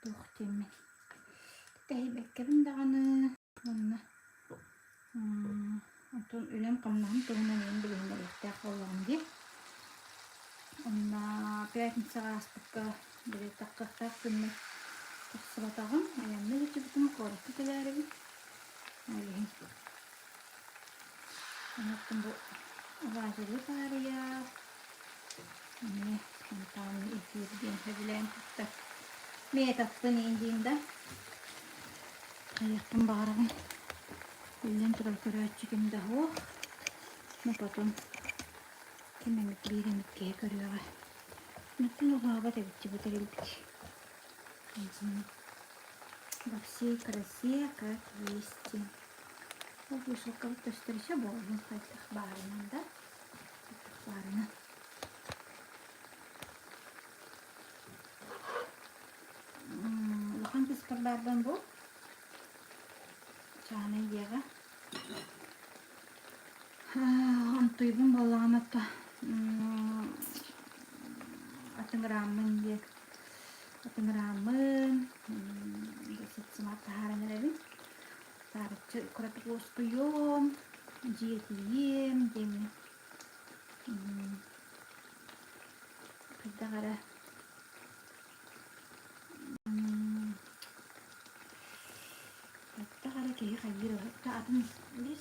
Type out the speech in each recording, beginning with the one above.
Туох диэммин тэһийбэккэбин даҕаны уонна онтон үлэм-хамнаһым туһунан эйигин билиһиннэриэхтээх буоллаҕым дии. Онно пятницаҕа ааспыкка били таххыахтаах күммэр тахсыбатаҕым, айанныы сылдьыбытым, куоракка кэлээрибин. Ол иһин Онтон бу лазеры таарыйар, эмиэ спонтанный эфир диэн сөбүлээн туттар методпын иин да хайыахпын баҕарабын. Биллэн турар көрөөччү ким да суох. Но потом ким эмит биир эмит киһи көрүөҕэ. Онтон уһаабат эбит бу тэрилбит. Во всей красе, как есть. Ол вышивкабыт көстөрүсэ буоллун хайдах баарынан да хайдах баарынан. Улахан кыыспар баарбын бу чаанай диэҕэ. Онтуйбун буоллаҕына то атыҥырааммын диэн атыҥырааммын сыт-сымар таһааран эрэбин. Таарыччы кыратык уоскуйуом, дьиэтийиэм диэммин хайдах эрэ хайдах эрэ киһи хайыыр атын били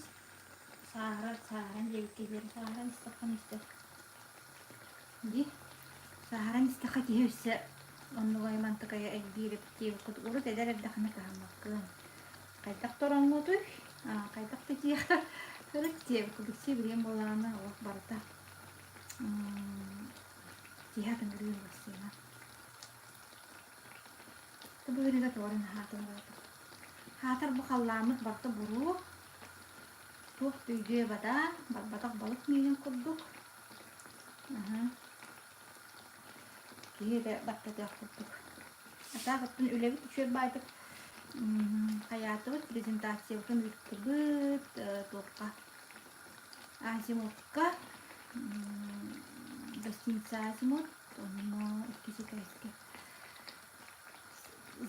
сааһырар сааһыран диэбиккэ диэри сааһыран истэххин истэр дии сааһыран истэххэ киһи өссө оннугай мантыкайа элбиир эбит диэбит курдук урут эдэр эрдэххинэ кыһаммаккын хайдах да ороҥҥутуй хайдах да киэхэ сырыт диэбит курдук си билиэн буоллаҕына олох барыта киһи атыҥырыыр массыына бу ырыга туоран хаатыҥыраатым хаатар бу халлааммыт барыта буруо туох да өйдүө бадаан барбатах балык миинин курдук Киһи эрэ баттатыах курдук. Атаах оттон үлэбит үчүгэй баайдык хайаатыбыт, презентациябытын ыыттыбыт, туохха Азимутка, гостиница Азимут, онно иккис этээскэ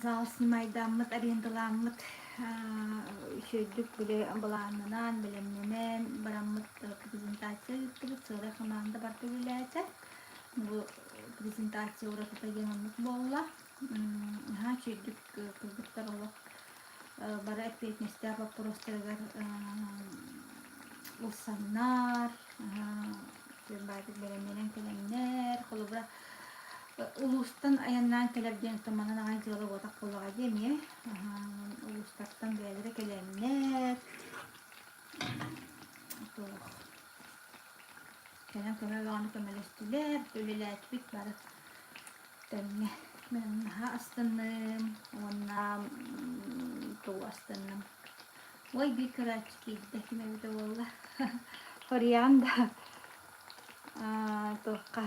зал снимайдааммыт, арендаламмыт үчүгэйдик били былааннанан, бэлэмнэнэн бараммыт презентация ыыттыбыт, сыалай хамаанда барыта үлэлээтэ. Бу презентация уратыта диэн оннук буолла. Наһаа үчүгэйдик кыргыттар олох бары эппиэтинэстээх боппуруостарыгар ылсаннар, баайдык бэлэмнэнэн кэлэннэр, холобура улуустан айаннаан кэлэр диэн манан аҕай дьыала буотах буоллаҕа дии эмиэ улуустартан бэйэлэрэ кэлэннэр туох кэлэн көмө бөҕөнү көмөлөстүлэр үлэлээтибит бары тэҥҥэ мин наһаа астынным уонна тугу астынным ой биир көрөөччү киирдэ ким эбитэ буолла хоруйаҕын да туохха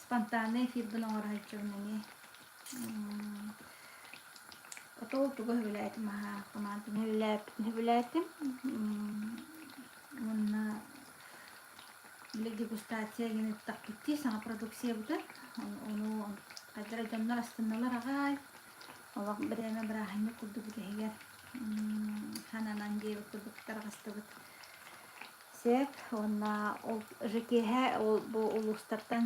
спонтанный эфирбин оҥоро сылдьабын эмиэ Отол тугу сөбүлээтим аһаа хамаанданы сөбүлээппитин сөбүлээтим уонна били дегустация диэн ыыттахпыт дии саҥа продукциябытын ону хайдах эрэ дьоннор астынналар аҕай олох бирээмэ бырааһынньык курдук бүтэһигэр хананан диэбит курдук тарҕастыбыт Сөп уонна ол ЖКХ ол бу улуустартан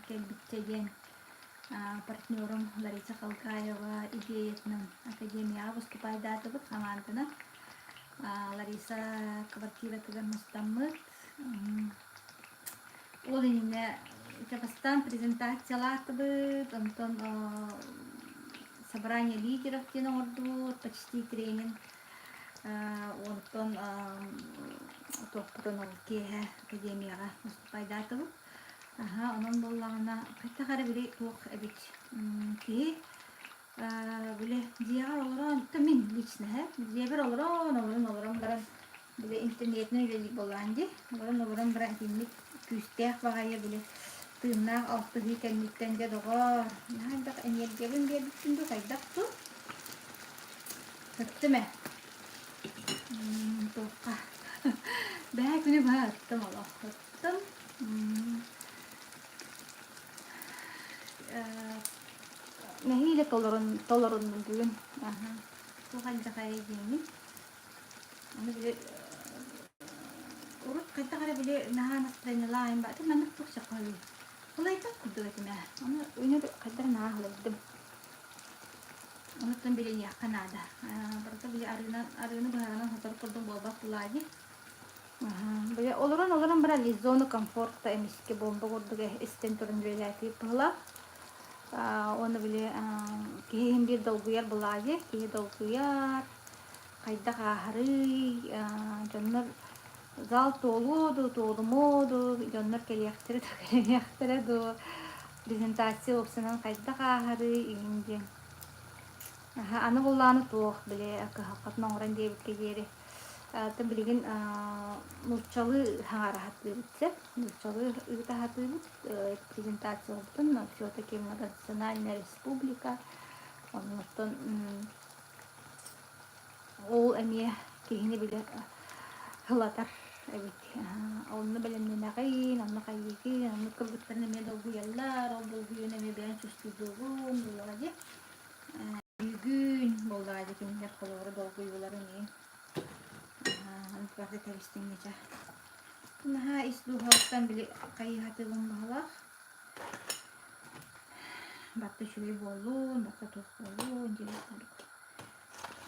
кэлбиччэ диэн партнерум Лариса Халгаева идеятынан академияҕа выступайдаатыбыт хамаанданан. Лариса квартиратыгар мустаммыт. Ол иннинэ бастаан презентациялаатыбыт, онтон собрание лидеров диэн оҥордубут, почти тренинг Онтон туохпутун ол киэһэ академияҕа выступайдаатыбыт. Аһа, онон буоллаҕына хайдах эрэ били туох эбит киһи били дьиэҕэр олорон то мин лично дьиэбэр олорон олорон олорон баран били интернетинэн үлэлиир буоллаҕын дии олорон олорон баран итинник күүстээх баҕайы били тыыннаах алтыһыы кэнниттэн дьэ доҕоор наһаа элбэх энергиябын биэрбиппин дуу хайдах дуу Ыттым ээ. Туохха бээ күнү быһа ыттым олох ыттым. нэһиилэ толорун толоруннум бүгүн. Аха. Туох алдьархайа диэммин. Аны били урут хайдах эрэ били наһаа настроениелаах айан баатым маннык туох сахалыы. Ылайбат курдук этим ээ. Ону үнүр хайдах наһаа ылайдым. Онуттан билиниэххэ наада. Барыта били арыынан арыыны быһаҕынан сотор курдук буолбат булаа дии. Били олорон олорон баран из зоны комфорта эмискэ бомба курдук истэн туран үлэлээтибит быһыылаах. Уонна били киһи иһин биир долгуйар булаа дии. Киһи долгуйар, хайдах ааһарый, дьоннор зал туолуо дуу, туолумуо дуу, дьоннор кэлиэхтэрэ дуу, кэлимиэхтэрэ дуу, презентация уопсайынан хайдах ааһарый игин диэн. Аны буллааны туох, били кыһалҕатын оҥорон диэбиккэ диэри. Атын билигин нууччалыы хаҥара сатыыбыт сөп. Нууччалыы ыыта сатыыбыт презентациябытын, но все-таки многонациональная республика. Оннуттан Ол эмиэ киһини били ылатар эбит. Онно бэлэмнэнэҕин, онно хайыыгын, оннук кыргыттарын эмиэ долгуйаллар, ол долгуйууну эмиэ бэйэҥ чувствуйдуугун буоллаҕа дии. Бүгүн буоллаҕа дии кинилэр холобура долгуйууларын иһин. Барда тэбистиҥҥичэ. Наһаа ис дууһалыттан били хайыһатыгым баһылаах. Батта үчүгэй буоллун, батта туох буоллун диэн курдук.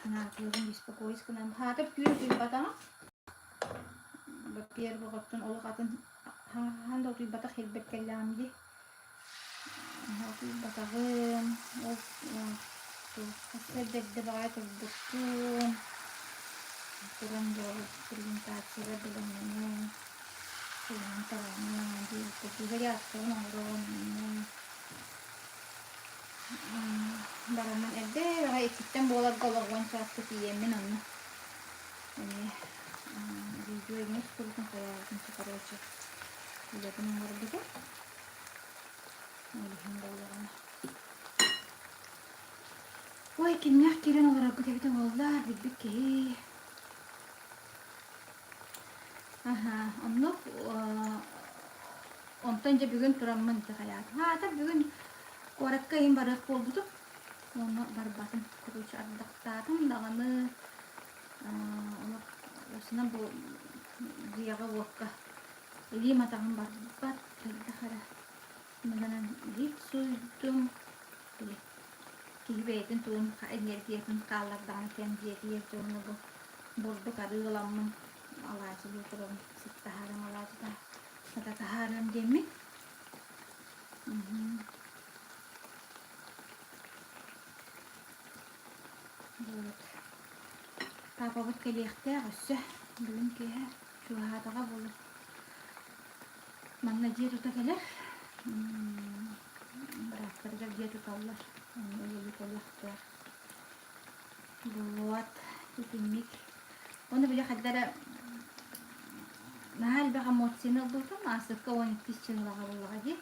Санаатыгын беспокоить гынан хаатыр түүн утуйбатаҕа. Во-первых, оттон олох атын хаһан да утуйбатах сирбэр кэллэҕим дии. Утуйбатаҕым, ол сарсыарда эрдэ баҕайы турбуппун. Туран дьэ ол презентациябар бэлэмнэнэн, сылаһан тараанан, зарядкабын оҥорон, Бараммын эрдэ аҕай иккиттэн буоларга олох уон чааска тиийэммин онно эмиэ видео эмиэ устубутум хайаабытын короче үлэбин оҥорбутум ол иһин буоллаҕына Ой, кимнээх киирэн олороргут эбитэ буоллар, билбит киһи. Аһа, оннук Онтон дьэ бүгүн тураммын ити хайаатым. Аата бүгүн куоракка иһин барыах буолбутум. Уонна барбатым. Короче, ардахтаатым даҕаны олох осунан бу дьиэҕэ-уокка илиим атаҕым барбат хайдах эрэ мыганан иһит сууйдум. Били киһи бэйэтин тугун энергиятын хааллардаҕына кэм дьиэтигэр дьонно бу бурдук арыы ыламмын алаадьылыы турабын сыт таһаарам алаадьыта Хата таһаарыам диэммин. Вот. Папабыт кэлиэхтээх өссө бүгүн киэһэ чугаһаатаҕа буолуо. Манна дьиэ тута кэлэр. Бырааттарыгар дьиэ туталлар. Онно үлэлии кэлиэхтээх. Вот. Итинник. Уонна били хайда эрэ наһаа элбэх эмоцияны ылбытым. Аасыкка 12 чыһылаҕа буоллаҕа дии.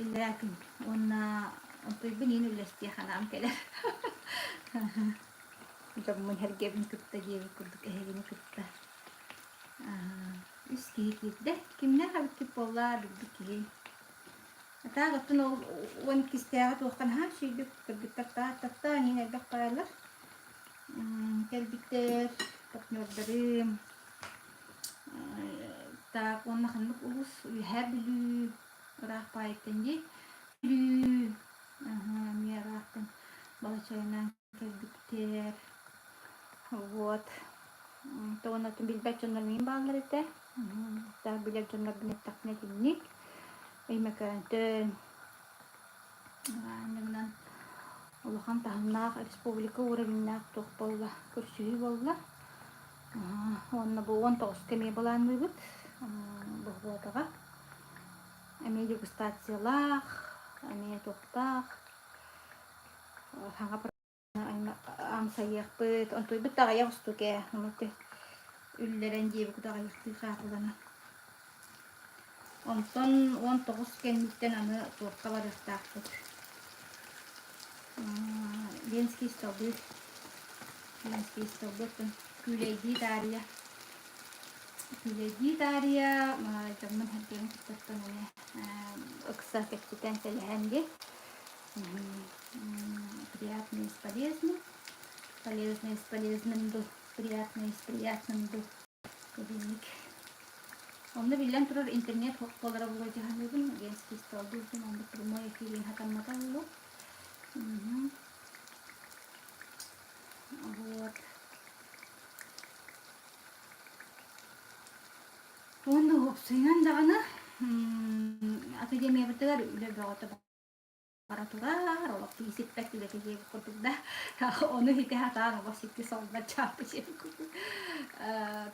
Иллэрээ күн. Уонна онтуйбун иин үллэстиэх анаам кэлэр. Дьоммун сэргэбин кытта диэбит курдук эһигини кытта. Үс киһи киирдэ. Кимнээх эбиккит буолла билбит киһи. Таах оттон ол уон иккистээҕи туохха наһаа үчүгэйдик кыргыттар тааттаттаан иһин элбэх баайалар. Кэлбиттэр партнердарым так уонна ханнык улуус Үөһээ Бүлүү ыраах баайыттан дии Бүлүү эмиэ ыраахтан балачайынан кэлбиттэр вот уонна билбэт дьоннор миин бааллар этэ так билэр дьоннорбун эттэхпинэ итинник Өймөкөөнтөн Анньыгынан улахан таһымнаах республика уровеннаах туох буолла, көрсүһүү буолла. Уонна бу 19-ка эмиэ былаанныыбыт Бохуотаҕа. Эмиэ дегустациялаах, эмиэ туохтаах саҥа Амсайыахпыт, онтуйбут да аҕыйах устук ээ, ону үллэрэн диэбиккит аҕыйахтыы хаапыланы. Онтон 19 кэнниттэн аны туохха барыахтаахпыт. Ленский столбы. Ленский столбы оттон күүлэйдии таарыйа. Күүлэйдии таарыйа дьоммун сэргэбин кыттаттан эмиэ ыкса кэпсэтэн сэлэһэн дии. Приятное с полезным, полезное с полезным ду, приятное с приятным ду кэбинник. Онно биллэн турар интернет хоп буолара буолуо дьаһаныыбын, Ленский столдуурдун онно прямой эфирин хатаммата буолуо. Вот. Уонна уопсайынан даҕаны академиябытыгар үлэ бөҕөтө бара турар, олох киһи сиппэт үлэтэ диэбит курдук да, ону ити сатаан олох сикки солбат чаапы диэбит курдук.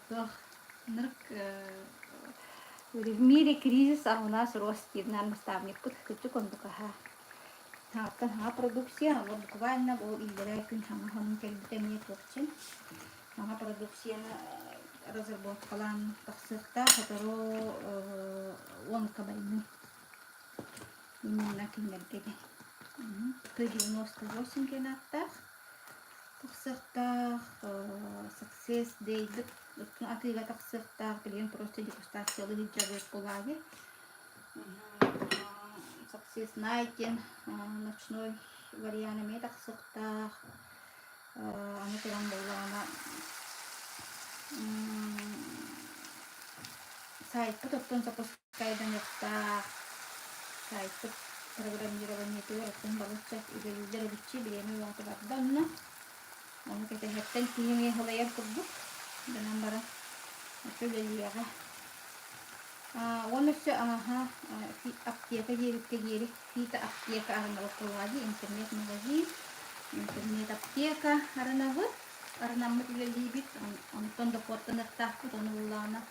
Туох ынырык в мире кризис, а у нас рост диир наставникпыт кырдьык оннук аһа. Саҥаттан саҥа продукция, олор буквально ол иллэрээ күн саҥа хонун кэлбитэ эмиэ туохчин. Саҥа продукцияны разработкалаан тахсыахтаах, сотору онкобольный именно кинилэргэ диэн. Т-98 диэн ааттаах тахсыахтаах, Success Day атыыга тахсыахтаах, билигин просто дегустациялыы сылдьабыт буолаайы. Success Night диэн ночной вариант эмиэ тахсыахтаах. Аны туран буоллаҕына сайтпыт оттон запускайданыахтаах. Сайтпыт программированиетыгар оттон балачча үлэлииллэр эбиччи бириэмэ бөҕөтө барда онно. Ону кэтэһэртэн киһи эмиэ сылайар курдук гынан баран өссө үлэлиэҕэ. Уонна өссө аһа аптека диэбиккэ диэри Фито аптека арынабыт буоллаҕа дии, интернет-магазин, интернет-аптека арынабыт, арынаммыт үлэлиибит, онтон дохуоттаныахтаахпыт, ону буллаҕына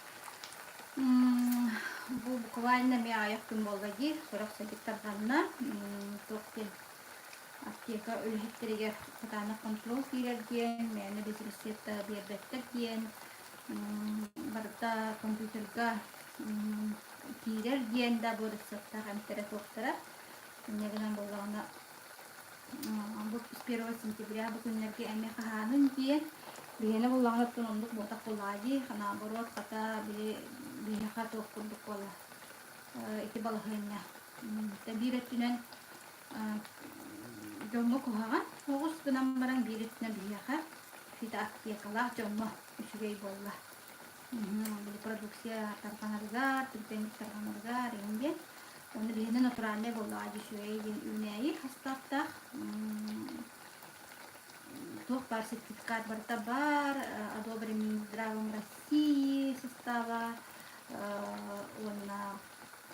бу буквально эмиэ аҕыйах күн буолла дии, сорох садик тарҕанна, туох диэн аптека үлэһиттэригэр кытаанах контрол киирэр диэн, мээнэ без рецепта биэрбэттэр диэн, барыта компьютерга киирэр диэн да бу рецептаах эмтэрэ суохтара. Инньэ гынан буоллаҕына бу с 1 сентября бу күннэргэ эмиэ хаһаанын диэн биһиэнэ буоллаҕына оттон оннук буотах буоллаҕа дии наоборот хата били биһиэхэ туох курдук буолла ити балаһыанньа биир өттүнэн дьоҥҥо куһаҕан соҕус гынан баран биир өттүнэн биһиэхэ фитоаптекалаах дьоҥҥо үчүгэй буолла. Били продукция тарҕанарыгар, түргэнник тарҕанарыгар эҥин диэн. Уонна биһиэнэ натуральнай буоллаҕа дьүшүөй диэн үүнээйи хастаахтаах. Туох баар сертификат барыта баар, одобрен Минздравом России состава уонна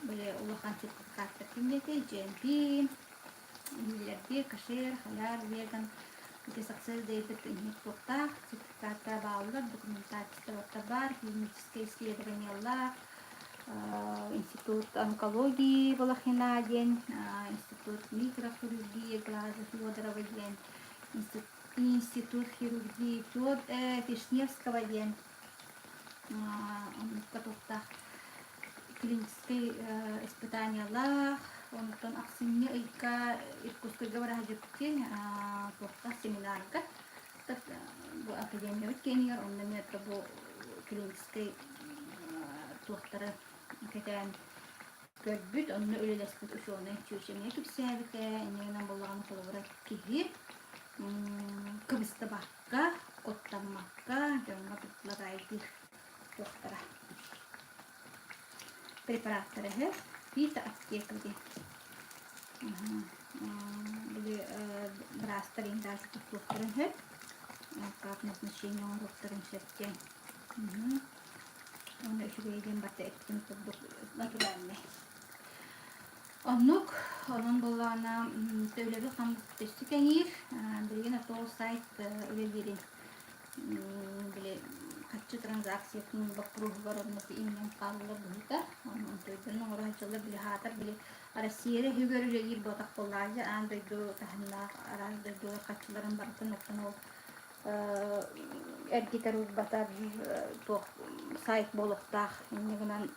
били улахан сертификаттар ким диэтэй GMP, Биллэрдии кашер, халяр, веган ити Success Day-бит инник туохтаах, сертификаттара бааллар, документация баар, клиническэй исследованиелаах, Институт онкологии Балахина диэн, Институт микрохирургии Глаза Федорова диэн, Институт хирургии Вишневского диэн оннукка туохтаах клиническэй испытаниелаах, онтон ахсынньы ыйга Иркутскайга бара сылдьыбыт туохтаах семинарга бу академиябыт киэнигэр онно эмиэ бу клиническэй туохтары кэтээн көрбүт, онно үлэлэспит учуонай чүөчэ эмиэ кэпсээбитэ, инньэ гынан буоллаҕына холобура киһи кыбыстыбакка, куттаммакка дьоҥҥо предлагайдыыр туохтара препараттара үһү Фито аптека диэн били быраастар индаашы туттуохтарын сөп как назначение оҥоруохтарын сөп диэн уонна үчүгэй диэн барыта эппитим курдук натуральнай Оннук, онон буоллаҕына төлөбүр өссө кэҥиир. Билигин ото сайт үлэлиирин били харчы транзакциятын боппуруоһугар онно иҥнэн хааллылар быһыыта. Онон дойдуну оҥоро сылдьаллар били аһаатар били Россия эрэ иһигэр үлэлиир буотах буоллаҕа аан дойду таһымнаах араас дойдулар харчыларын барытын оттон ол эргитэр-урбатар туох сайт буолуохтаах. Инньэ гынан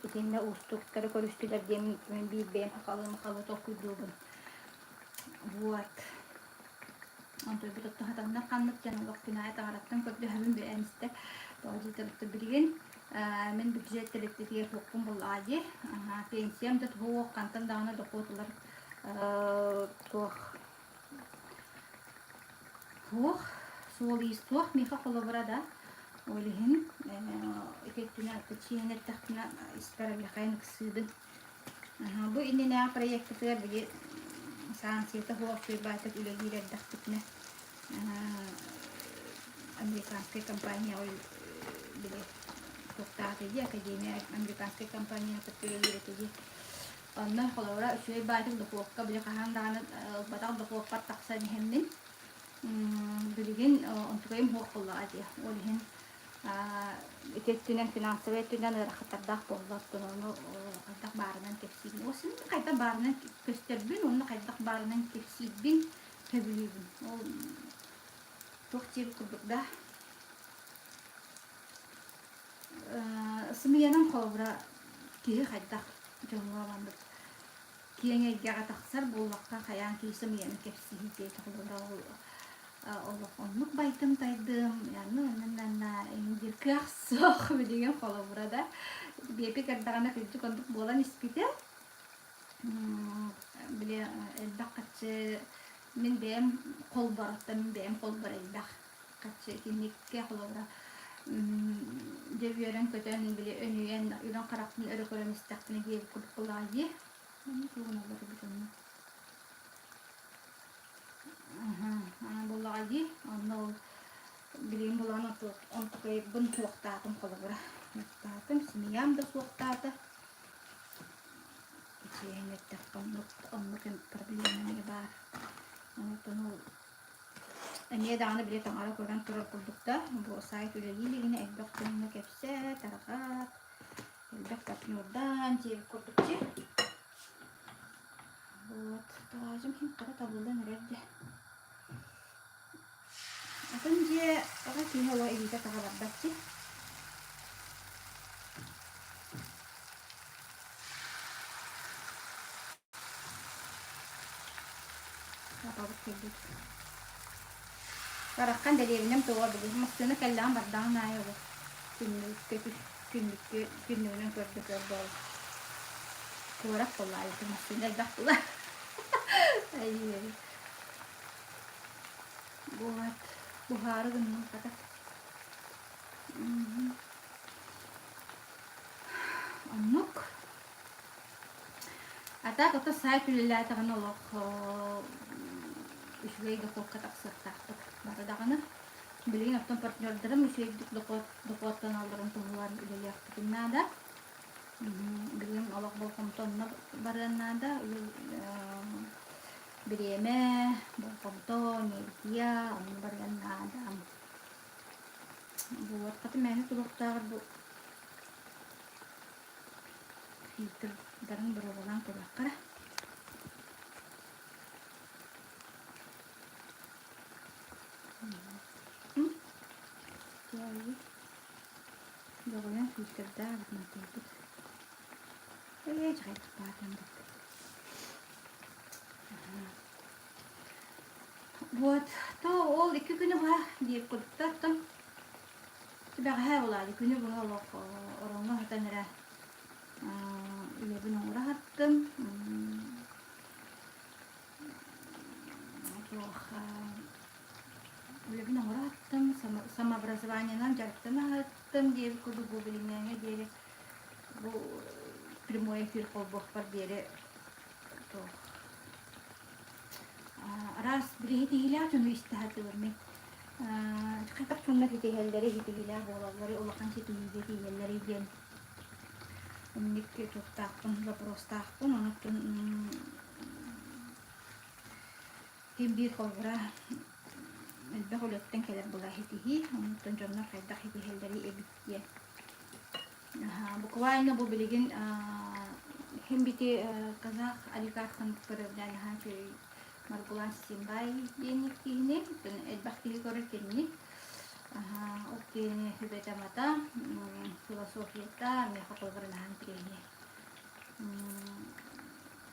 Итиннэ уустуктары көрүстүлэр диэн мин биир бэйэм сахалыы-махалыы толкуйдуубун. Вот. Онтон туһатаннар ханнык диэн олох күн аайы таҥараттан көрдөһөбүн бэйэм истэ. Тоҕо диэтэр билигин мин бюджет тэрилтэтигэр туохпун буллаҕа дии. Пенсиям да туох хантан даҕаны дохуот ылар туох Туох суол-иис суох миэхэ холобура да ол иһин ити өттүнэн чиҥин эттэхпинэ испэр эбиэхэйин ыксыыбын. Бу иннинээҕи проекпытыгар били санкцията суох үчүгэй үлэлиир эрдэхпитинэ американскай компания били туохтаах дии академия американскай компанияны кытта үлэлиир этэ дии. Онно холобура үчүгэй баайтык дохуокка били хаһан даҕаны ылбатах дохуоппар тахсан иһэммин билигин онтукайым суох буоллаҕа дии. Ол иһин ити өттүнэн финансовай өттүнэн ыарахаттардаах буолла оттон ону хайдах баарынан кэпсиибин. Ол син хайдах баарынан көстөрбүн уонна хайдах баарынан кэпсиирбин сөбүлүүбүн. Ол туох диэбит курдук да Сымыйанан холобура киһи хайдах дьоҥҥо маннык киэҥ эйгэҕэ тахсар буоллахха хайаан киһи сымыйаны кэпсииһи диэтэ холобура ол олох оннук байтым тайдым анна диир кыах суох билигин холобура да биэпик эрдэҕинэ кырдьык оннук буолан испитэ били элбэх хаччы мин бэйэм холбороттон мин бэйэм холбор элбэх Хаччы итинниккэ холобура дьэ үөрэн-көтөн били өнүйэн үрүҥ харахпын өрө көрөн истэхпинэ диэбит курдук буоллаҕа дии. Тугун олорбут онно. Буоллаҕа дии. Онно ол билигин булан онтукайбын суохтаатым холобура. Суохтаатым, семьям да суохтаата. Ичиэһин эттэххэ оннук оннук проблема эмиэ баар. Онтон ол Эмиэ даҕаны били таҥара көрөн турар курдук да, бу сайт үлэлии илигинэ элбэх дьоҥҥо кэпсээ, тарҕат, элбэх партнердаан диэбит курдук дии. Вот, таҕаажым иһин хара табыллан эрэр дьэ. Атын дьиэ аҕа киһи олох илиитэ таҕа барбат дии. Апабыт кэлбит. Бараххан дэриэбинэм тоҕо били массыына кэллэҕин бардаҕын аайы олох күннүккэ күннүккэ күннүгүнэн көрдө көрдө ол куорат буолла ити массыына элбэх була вот буһаары гынным хата оннук А так ото сайт үлэлээтэҕинэ олох үчүгэй дохуокка тахсыахтаахпыт бары даҕаны. Билигин оттон партнердарым үчүгэйдик дохуот дохуоттаналларын туһугар үлэлиэхпитин наада. Билигин олох болҕомто онно барыан наада. Бириэмэ, болҕомто, энергия онно барыан наада. Вот, хата мээнэ туруохтааҕар бу Фильтрдарын боруобалаан көрүөххэ эрэ. Доҕуйан фильтрдаах эбит мантыйбыт. Ээ, дьаҕайдахпаатым Вот, то ол икки күнү быһа диир курдуктар Бэҕэһээ булаады күнү быһа олох ороҥҥо сытан эрэ үлэбин оҥоро саттым. Туох үлэбин оҥоро саттым, самообразованиенан дьарыктана саттым диэбит курдук бу билиҥҥээҥҥэ диэри бу прямой эфир холбуохпар диэри туох Араас билиһитиһиилээх дьону истэ сатыыбын мин. Хайдах дьоннор ситиһэллэрий, ситиһиилээх буолалларый, улахан ситиһиигэ тиийэллэрий диэн инник туохтаахпын, вопростаахпын. Онон ким биир холобура элбэх үлэттэн кэлэр була ситиһии, онтон дьоннор хайдах ситиһэллэрий эбит диэн. Буквально бу билигин иһин бити казах олигархын көрөбүнэн наһаа үчүгэй Маргулан Симбай диэн киһини элбэх киһи көрөр кинини ол киһини сүбэтэ-амата философията миэхэ холобура наһаа интэриэһинэй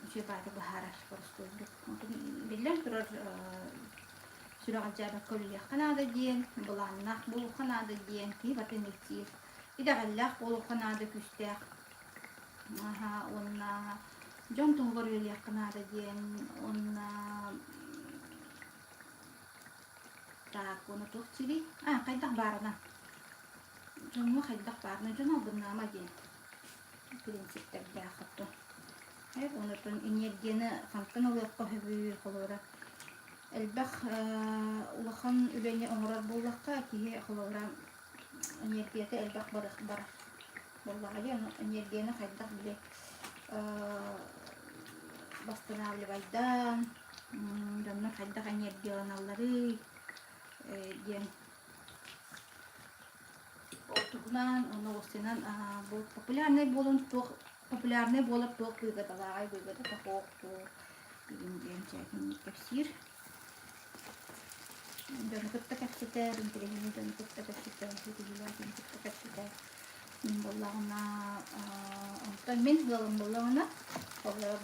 үчүгэй бааты быһаарар боростуойдук биллэн турар сүрэҕэлдьээбэккэ үлэлиэххэ наада диэн былааннаах буолуохха наада диэн киһи барытын илтиир Итэҕэллээх буолуохха наада күүстээх аһа уонна дьон туһугар үлэлиэххэ наада диэн уонна Так, уонна туох диирий? А, хайдах баарына. Дьоҥҥо хайдах баарына дьон албыннаама диэн принциптэрдээх оттон. Онтон энергияны хантан ылыахха сөбүй, холобура, элбэх улахан үлэни оҥорор буоллахха, киһи холобура энергията элбэх барар буоллаҕа дии, ону энергияны хайдах били восстанавливайдаан, дьоннор хайдах энергияланалларый диэн Ол туһунан уонна уопсайынан бу популярнай буолан туох популярнай буолар туох быыгадалааҕай быыгадата суох дуо бүгүн диэн чээтинник кэпсиир. Дьону кытта кэпсэтэр, интэриэһинэй дьону кытта кэпсэтэр, ситиһиилээх дьону кытта кэпсэтэр. Мин буоллаҕына, онтон мин ыалым буоллаҕына,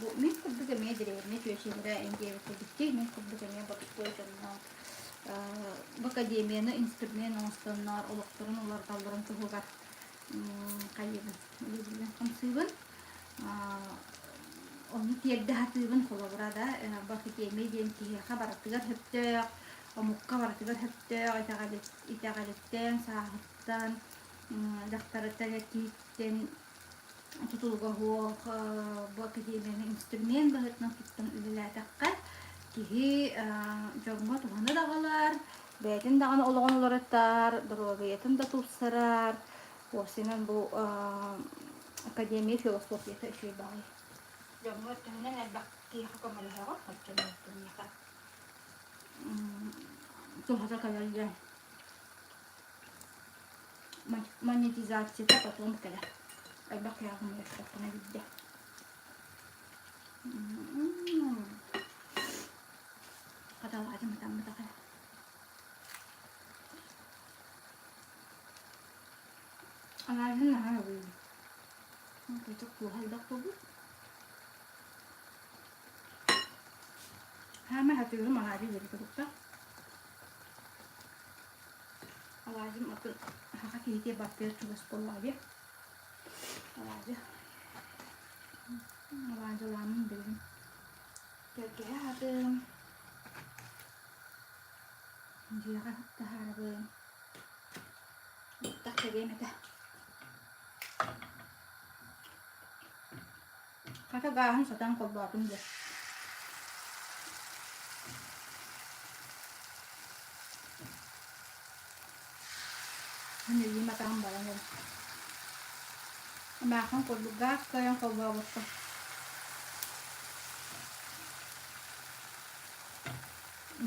бу мин курдук эмиэ дэриэбинэ чүөчэлэрэ эн диэбит курдук мин курдук эмиэ боростуой дьонноох Бу академияны инструмент оҥостоннор олохторун уларыталларын туһугар хайыыбын, үлэлиибин, хамсыыбын. Ону тиэрдэ сатыыбын холобура да бу академия диэн киһиэхэ барытыгар сөптөөх, омукка барытыгар сөптөөх итэҕэлиттэн, сааһыттан, дьахтарыттан, эр киһиттэн тутулуга суох бу академияны инструмент быһыытынан туттан үлэлээтэххэ киһи дьоҥҥо туһаны да аҕалар, бэйэтин даҕаны олоҕун уларытар, доруобуйатын да тупсарар. Уопсайынан бу академия философията үчүгэй баҕайы. Дьоҥҥо төһөнөн элбэх киһиэхэ көмөлөһөҕүн, оччонон киниэхэ туһата кэлэр диэн Монетизацията потом кэлэр. Элбэх кыаҕым үөрэхтэхпинэ биирдэ. Хаталаатым ытаммытаҕа. Алаадьын наһаа абыйым. Кычык кууһа элбэх буолбут. Хаама хатыырым алаадьы диэри турукта. Алаадьым атын саха киһитэ баттыыр чугас буоллаҕа дии. Алаадьы. Алаадьылааммын билигин. Тэлгэһэ аһатым. Дьиэҕэ таһаарабын. Баттах тэбиэм этэ. Хата гааһын сатаан холбоотум дьэ. Мин илиим атаҕым баран эрэр. Эмээххин курдук гаас кыайан холбообокко.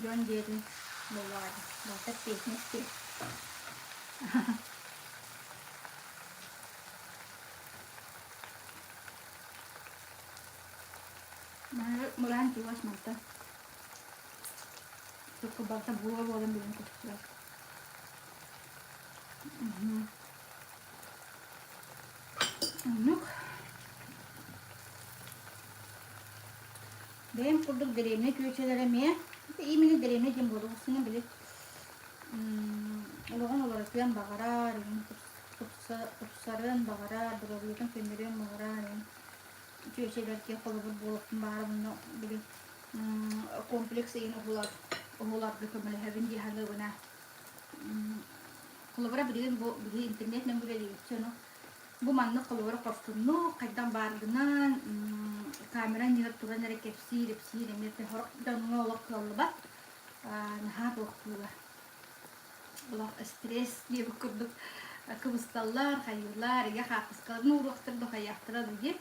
Дьон дьиэтин буоллаҕа дии. Барыта песня истиэ. Мыраан чугас мантан. Сукку барыта буола буолан билэн көстүбэт. Оннук. Бэйэм курдук дэриэбинэ чүөчэлэрэ эмиэ именно дэриэбинэ диэн буолуохсуна били олоҕун уларытыан баҕарар, тупсарыан баҕарар, доруобуйатын көннөрүөн баҕарар чүөчэлэргэ холобур буолуохпун баҕарабын били комплекс ыйын уһуларга көмөлөһөбүн дии саныыбына. Холобура билигин бу биһи интернет нөҥүө үлэлиибит ону бу маннык холобура хорсуннук хайдах бааргынан камера иннигэр туран эрэ кэпсиир ипсиир эмиэ сорох дьоҥҥо олох кыаллыбат наһаа туохтуулар Олох стресс диэбит курдук кыбысталлар, хайыыллар, ийэ хаартыскаларын ууруохтара да хайыахтара да диэн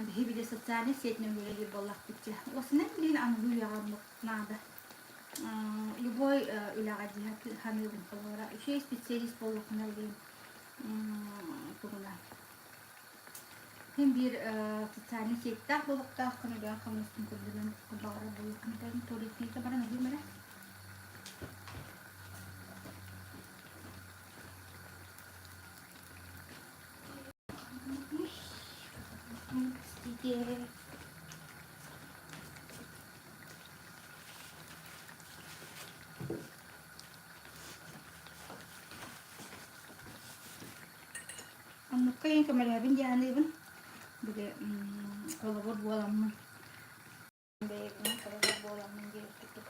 биһи били социальнай сеть үлэлиир буоллахпыт дии. Уосунан билигин аныгы үйэҕэ оннук наада. Любой үлэҕэ дии саныыбын холобура үчүгэй специалист буоллаххына билигин тугунан Син биир социальнай сетьтээх буолуохтааххын, үлэҕин хамнаскын көрдөрөн баҕарар буолуоххун туалетка баран аһыым эрэ. Простите. Оннукка иһин көмөлөһөбүн дии саныыбын. Били холобур буоламмын. Бэйэбинэн холобур буоламмын диэбит курдук.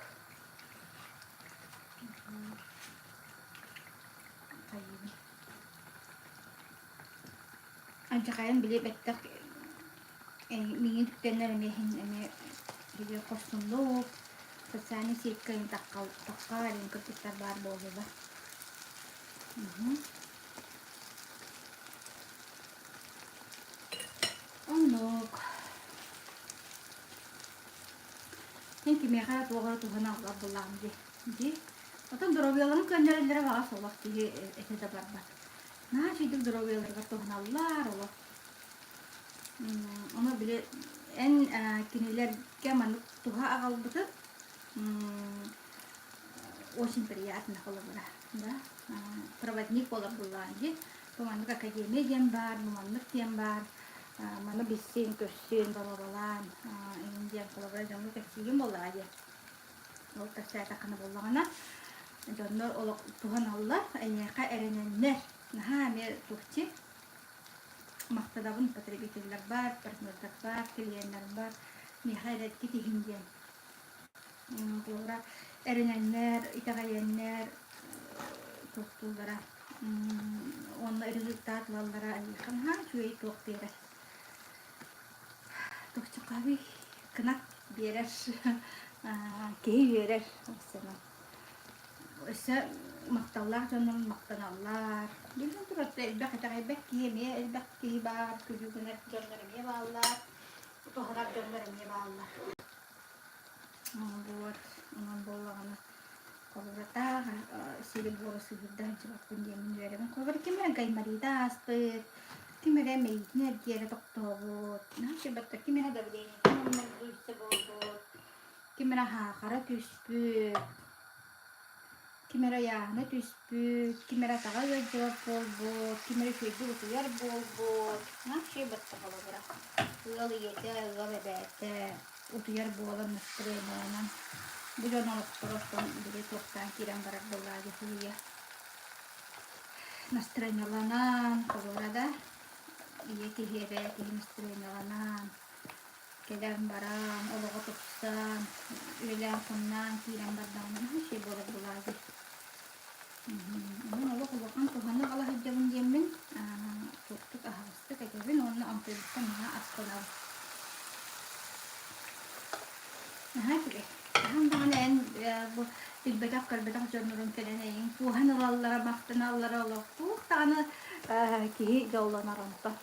Алдьархайын били бэттэх миигин үктэннэр эмиэ иһин эмиэ били хорсуннук социальнай сетка тахха диэн кыргыттар баар буоллулар. Оннук. Эн кимиэхэ туох эрэ туһана аҕалар буоллаҕым дии. Дии. Оттон доруобуйаларын көннөрөллөрө баҕас олох киһи этэ да барбат. Наһаа үчүгэйдик доруобуйаларыгар туһаналлар олох. Ону били эн кинилэргэ маннык туһа аҕалбытын очень приятно холобура да проводник буолар буоллаҕын дии. Бу маннык академия диэн баар, бу маннык диэн баар. Маны билсин, көрсүн, боруобалаан иҥин диэн холобура дьоҥҥо кэпсиигин буоллаҕа дии. Ол кэпсээтэххинэ буоллаҕына дьоннор олох туһаналлар, эйиэхэ эрэнэннэр. Наһаа эмиэ туохчи махтанабын потребителлэрбэр, партнердарбар, клиеннэрбэр миэхэ эрэргит иһин диэн. Холобура эрэнэннэр, итэҕэйэннэр туохтууллара уонна результат ылаллара эйиэхэ наһаа үчүгэй туох биэрэр. Туохчукабый кынат биэрэр киһи үөрэр Өссө махталлаах дьоннорун махтаналлар. Биллэн турар, элбэх итэҕэйбэт киһи эмиэ элбэх киһи баар, күлүү гынар дьоннор эмиэ бааллар, туһанар дьоннор эмиэ бааллар. Вот, онон буоллаҕына холобуратаах сири-буору сыһыарда сылдьыбаппын диэммин үөрэбин. Холобура ким эрэ гайморита ааспыт, ким эрэ мэйиитин эргиэрэ тохтообут, наһаа үчүгэй ким эрэ давлениетын оннордуйса буолбут, Ким эрэ хаахара түспүт, ким эрэ ыйааһына түспүт, ким эрэ атаҕа ыалдьыбат буолбут, ким эрэ үчүгэйдик утуйар буолбут. Вообще бытта холобура. Ыал ийэтэ, ыал эбээтэ утуйар буолан настроениеланан бу дьон олохторо оттон били туохтаан киирэн барар буоллаҕа дии сыыйа. Настроениеланан, холобура да, ийэ киһи, эбээ киһи настроениеланан Кэлэн-баран, олоҕо тупсан, үлэлээн-хамнаан киирэн бардаҕына наһаа үчүгэй буолар буолаа дии. Онон олох улахан туһаны ала сылдьабын диэммин туохтук аһаҕастык этэбин уонна онтуйбуттан наһаа астынабын. Наһаа үчүгэй. Хаһан даҕаны эн бу билбэтэх-көрбөтөх дьоннорун кэлэн эйигин кууһан ылаллара, махтаналлара олох туох даҕаны киһи дьоллонор онтон.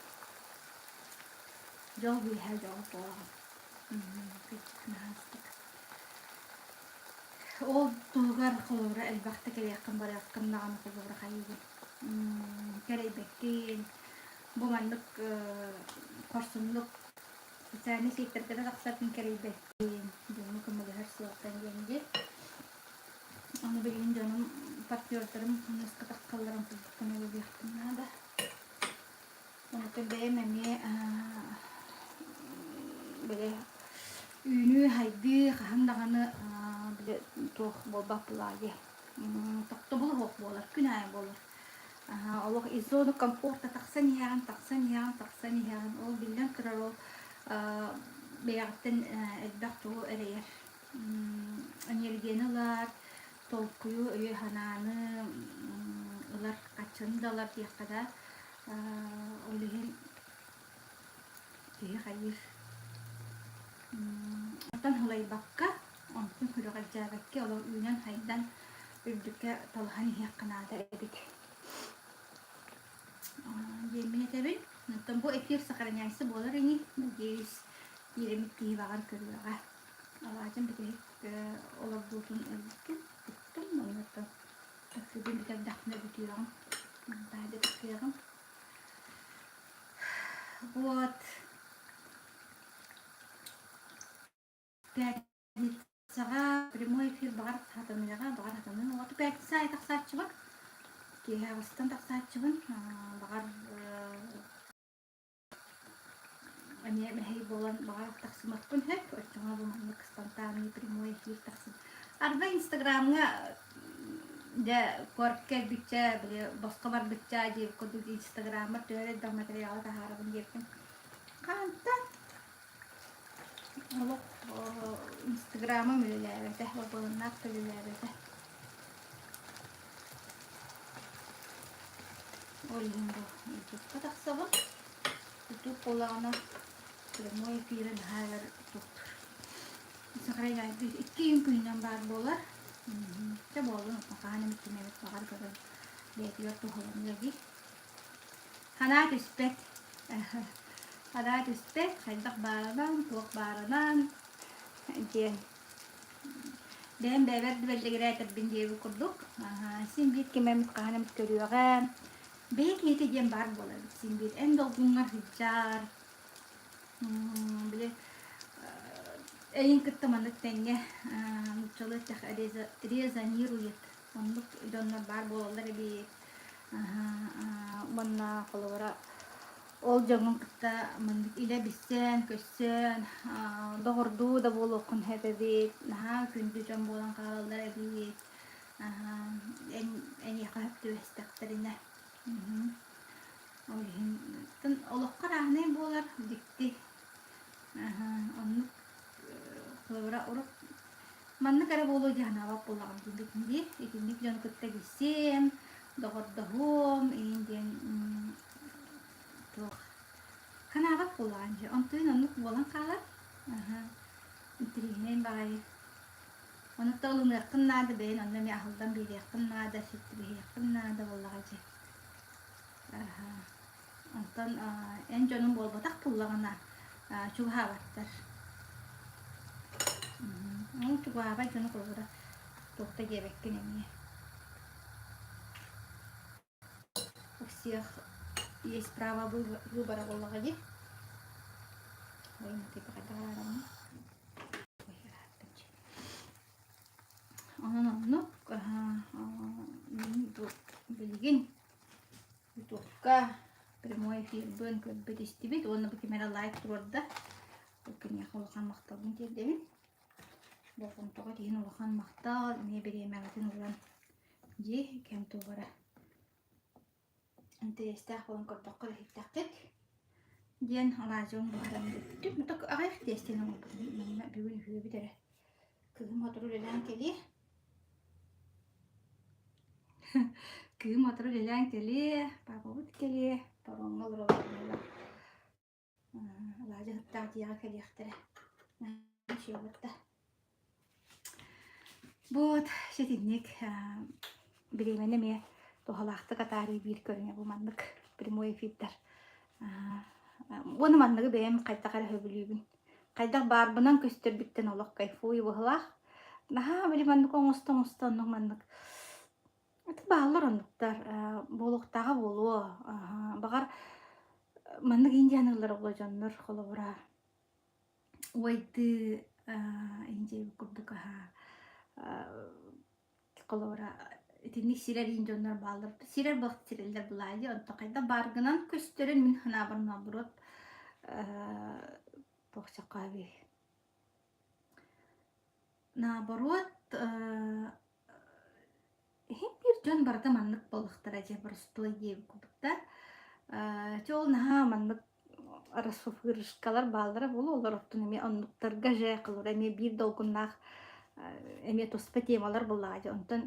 Дьол үөһэ дьол буолаҕын. Наһаа Ол туһугар холобура элбэхтэ кэлиэххин барыаххын даҕаны холобура хайыыгын. Кэрэйбэккин. Бу маннык хорсуннук социальнай сетьтэргэ да тахсаргын кэрэйбэккин. Дьоҥҥо көмөлөһөр сыалтан диэн дии. Аны билигин дьонум партнердарым хамнаска таххалларын курдук көмөлөһүөхпүн наада. Онтон бэйэм эмиэ били үүнүү-сайдыы хаһан даҕаны били туох буолбат буолаа дии тохтобула суох буолар, күн аайы буолар. Олох из зоны комфорта тахсан иһэҕин, тахсан иһэҕин, тахсан иһэҕин. Ол биллэн турар ол бэйэҕиттэн элбэх тугу эрэйэр. Энергияны ылар, толкуйу, өйү-санааны ылар, хаччыны да ылар диэххэ да Ол иһин киһи хайыыр Оттон һылайбакка, онтун сүрэҕэлдьээбэккэ олох үүнэн-сайдан үрдүккэ талаһан иһиэххэ наада эбит диэммин этэбин. Оттон бу эфир сохраняйся буолар ини, надеюсь, киирэммит киһи баҕар көрүөҕэ. Алаадьым бүтэһик олордуутун ылбытым, туттум, оннуттан Бүгүн бүтэрдэхпинэ бүтүөҕүм. Таһырдьа тахсыаҕым. Вот. Пятницаҕа прямой эфир баҕар сатаныаҕа, баҕар сатаныа. Оҕото пятница аайы тахсааччыбын. Киэһэ аҕыстан тахсааччыбын. Баҕар Эмиэ мэһэй буолан баҕар тахсымаппын сөп, оччоҕо бу маннык спонтанный прямой эфир тахсын. Арба инстаграмҥа дьэ куоракка кэлбиччэ, били босхо барбычча диэбит курдук инстаграммар төһө элбэх материалы таһаарабын диэбитим. Хантан олох инстаграмым үлэлээбэтэ, бобулуннаах да үлэлээбэтэ. Ол иһин бу ютубка тахсабын. Ютуб буоллаҕына прямой эфиры наһаа өр туттар. Сохраняйдыыр. Икки күнүнэн баар буолар. Чэ буоллун, хаһан эмит ким эмит баҕар көрөн бэйэтигэр туһаланыа дии. Санаа түспэт. Санаа түспэт, хайдах баарынан, туох баарынан диэн. Бэйэм бэйэбэр да бэллигирээтэрбин диэбит курдук. Син биир ким эмит хаһан эмит көрүөҕэ. Бэйэ киһитэ диэн баар буолар эбит син биир. Эн долгуҥҥар сылдьар, били эйин кытта маннык тэҥҥэ нууччалыы эттэххэ резонирует оннук дьоннор баар буолаллар эбит. Уонна холобура ол дьоҥҥун кытта маннык илэ билсэн, көрсөн, доҕордуу да буолуоххун сөп эбит, наһаа күндү дьон буолан хаалаллар эбит. Эн эйиэхэ сөп түбэстэхтэринэ. Ол иһин олоххо арааһынай буолар дьикти. Оннук холобура урут маннык эрэ буолуо дии санаабат буоллаҕым диэн дии. Итинник дьону кытта билсиэм, доҕордоһуом иин диэн туох санаабат буоллаҕым дии. Онтуйун оннук буолан хаалар. Интириэһинэй баҕайы. Онуттан ылыныаххын наада, бэйэн онно эмиэ аһыллан биэриэххин наада, ситтибиһиэххин наада буоллаҕа дии. Онтон эн дьонуҥ буолбатах буоллаҕына чугаһаабаттар. Ол чугаһаабат дьону холобура туох да диэбэккин эмиэ. У всех есть право выбора буоллаҕа дии. Ой, типа хайдах араараммын. Ой, ырааттым дии. Онон оннук билигин Ютубка прямой эфирбын көрбүт истибит уонна бу ким эрэ лайк туруорда. Бу киниэхэ улахан махталбын тиэрдэбин. Болҕомтоҕо иһин улахан махтал, эмиэ бириэмэҕитин ылан дии кэм тугара интэриэстээх буолан көрдөххө иһиттэххит диэн алаадьыбын буһаран бүттүм. Аҕыйах тиэстэн оҥорбутум. Манна бүгүн үһүөбүт эрэ. Кыһым сотору үлэлээн кэлиэ. Кыым сотору үлэлээн кэлиэ, папабыт кэлиэ, паромҥа олороллор буолла. Алаадьы сыттаах дьиэҕэ кэлиэхтэрэ. Үчүгэйбит Вот ситинник бириэмэни эмиэ туһалаахтык атаарыы биир көрүҥэ бу маннык прямой эфирдэр. Уонна манныгы бэйэм хайдах эрэ сөбүлүүбүн. Хайдах баарбынан көстөрбүттэн олох кайфую быһылаах. Наһаа били маннык оҥосто оҥосто оннук маннык Это бааллар оннуктар буолуохтааҕа буолуо. Баҕар маннык индианалар оҕо дьоннор холобура уойдыы индия курдук аһаа холобура итинник сирэр иин дьоннор бааллар. Сирэр бах сирэллэр былаайы онто хайда бааргынан көстөрүн мин санаабар наоборот туох сахаабый Наоборот иһин биир дьон барыта маннык буоллахтара дьэ боростуой диэбит курдуктар. Чэ ол наһаа маннык расфуфырышкалар бааллара буолуо, олор оттон эмиэ оннуктарга же холобура эмиэ биир долгуннаах эмиэ туспа темалар буоллаҕа дии. Онтон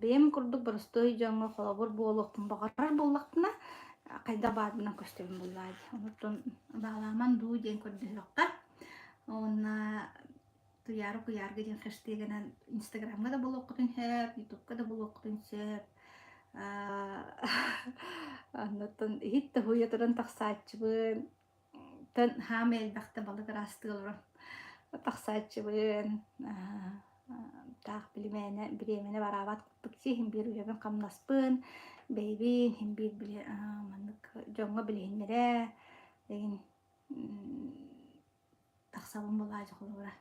бэйэм курдук боростуой дьоҥҥо холобур буолуохпун баҕарар буоллахпына, хайдах баарбынан көстөбүн буоллаҕа дии. Онтон баалааман дуу диэн көрдөһүөххэ. Уонна Туйаара Куйаарга диэн хэштегинэн Инстаграмҥа да булуоххутун сөп, Ютубка да булуоххутун сөп. Оннуттан иһит да уһуйа туран тахсааччыбын. Тан хаамай элбэхтэ балык ыраастыы олорон тахсааччыбын. Таах билимээнэ бириэмэни бараабат курдук иһин биир үлэбин хамнаспын, бэйэбин иһин биир били маннык дьоҥҥо билиһиннэрэ дэгин тахсабын буолааччы холобура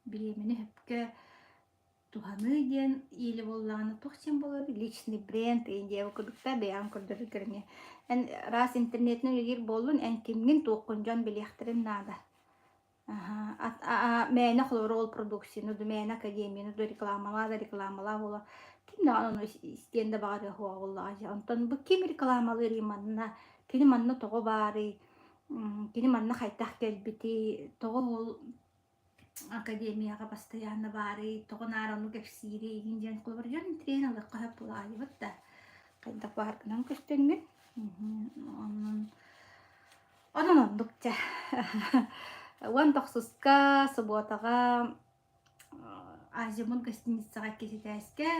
бириэмэни сөпкө туһаныы диэн или буоллаҕына туох диэн буолар личный бренд диэн курдук да бэйэҕин көрдөрөр эмиэ эн раз интернетинэн үлэлиир буоллун эн кимҥин туоххун дьон билиэхтэрин наада мээнэ холобура ол продукцияны ду мээнэ академияны ду рекламалаа да рекламалаа буола ким даҕаны ону истиэн да баҕарыа суоҕа буоллаҕа дии онтон бу ким рекламалыырый манна кини манна тоҕо баарый Кини манна хайдах кэлбитий, тоҕо ол академияҕа бастайаанна баарый, тоҕо наар ону кэпсиирий игин диэн холобур дьон интириэһин ылыахха сөп буолаайыбыт да хайдах бааргынан көстөҥҥүн. Онон. Онон оннук дьэ. Уон тохсуска, субуотаҕа Азимут гостиницаҕа иккис этээскэ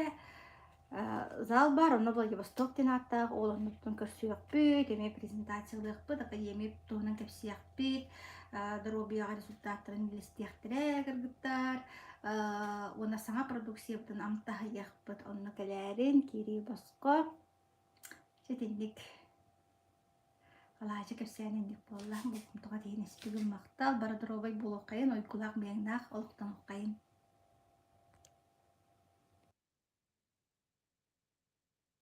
зал баар, онно Владивосток диэн ааттаах уол оннуттан көрсүөхпүт, эмиэ презентациялыахпыт, академия туһунан кэпсиэхпит, доруобуйаҕа результаттарын билистиэхтэрэ кыргыттар, уонна саҥа продукциябытын амтаһыйыахпыт, онно кэлээрин, киирии босхо. Ситинник Алаадьы кэпсээн инник буолла. Болҕомтоҕо тиийэн истигин махтал. Бары доруобай буолуоххайын, уйгулаах быйаҥнаах олохтонуоххайын.